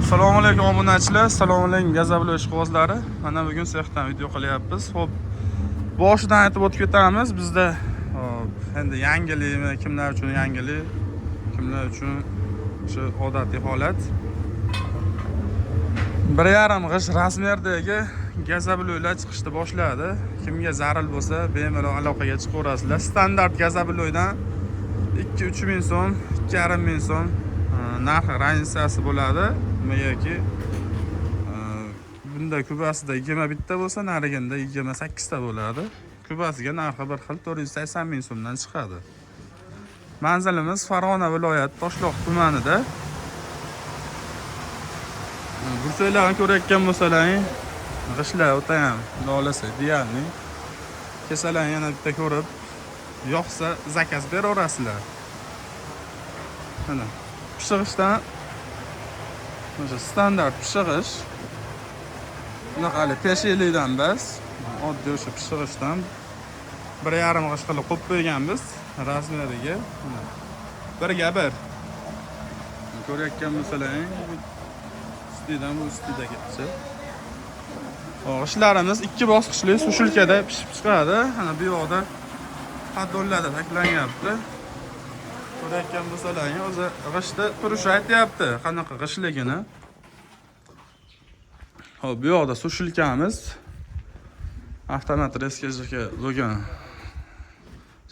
Assalomu alaykum, obunachilar, assalomu alaykum, газоблок ishqibozlari. Mana bugun sexdan video qilyapmiz. Xo'p, boshidan aytib o'tib ketamiz. Bizda, hop, endi yangilikmi, kimlar uchun yangilik, kimlar uchun shu odatiy holat. 1,5 g'isht размер dagi газоблок lar chiqishni boshladi. Kimga zarur bo'lsa, bemalol aloqaga chiqaverasizlar. Standart газоблок dan 2-3 ming so'm, 2,5 ming so'm narxi разница si bo'ladi. Nimagaki, bunda kubasida 21 ta bo'lsa, nariginda 28 ta bo'ladi. Kubasiga narxi bir xil, 480 ming so'mdan chiqadi. Manzilimiz Farg'ona viloyati, Toshloq tumanida. Burchaklarni ko'rayotgan bo'lsalaring, g'ishtlar o'tayam, xudo xohlasa, идеальный. Kesalarni yana bitta ko'rib, yoqsa, заказ beraverasizlar. Mana pishig'ishdan o'sha standart pishig'ish. Bunaqa hali peshiklikdan emas, oddiy o'sha pishig'ishdan 1,5 g'isht qilib qo'yib qo'yganmiz размер iga. Mana 1ga 1. Ko'rayotgan bo'lsalaring, bu ustidan bu ustidagacha. G'ishtlarimiz ikki bosqichli сушилка da pishib chiqadi. Mana bu yoqda поддон larda taklanyapti. Ko'rayotgan bo'lsalaring, o'zi g'ishtni turishi aytyapti, qanaqa g'ishtligini. Hop, bu yoqda сушилка miz, avtomat резка bo'lgan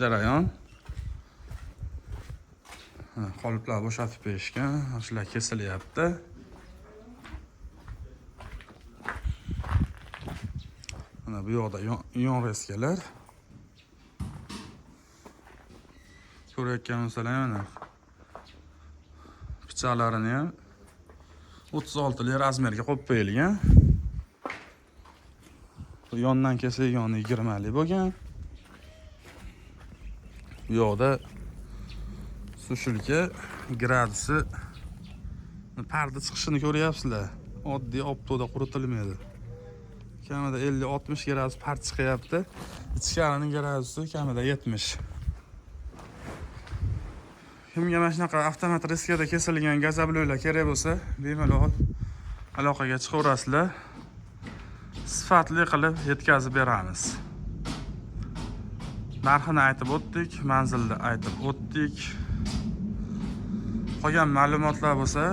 jarayon. Ha, qoliplar bo'shatib qo'yishgan, shular kesilyapti. Mana bu yoqda yon резка lar. Ko'rayotgan bo'lsalar, mana pichoqlarini ham 36 lik размер ga qo'yib qo'yilgan. Bu yondan kesilgan 20 lik bo'lgan. Bu yoqda сушилка, gradusi, parda chiqishini ko'ryapsizlar. Oddiy oftobda quritilmaydi. Kamida 50-60 gradus par chiqyapti. Ichkarining gradusi kamida 70. Kimga mana shunaqa avtomat резка da kesilgan газоблок lar kerak bo'lsa, bemalol aloqaga chiqaverasizlar. Sifatli qilib yetkazib beramiz. Narxini aytib o'tdik, manzilni aytib o'tdik. Qolgan ma'lumotlar bo'lsa,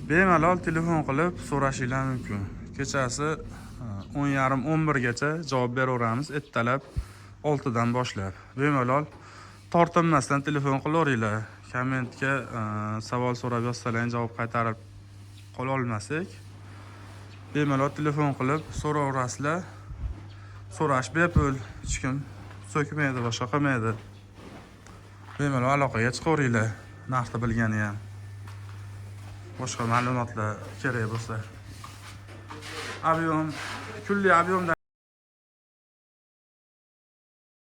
bemalol telefon qilib so'rashinglar mumkin. Kechasi 10:30, 11 gacha javob beraveramiz, ertalab 6dan boshlab. Bemalol tortinmasdan telefon qilaveringlar. Kommentga savol so'rab yozsalaring, javob qaytarib qola olmasak, bemalol telefon qilib so'raverasizlar. So'rash bepul, hech kim so'kmaydi, boshqa qilmaydi. Bemalol aloqaga chiqaveringlar, narxni bilgani ham. Boshqa ma'lumotlar kerak bo'lsa. Объем, kunlik объем da.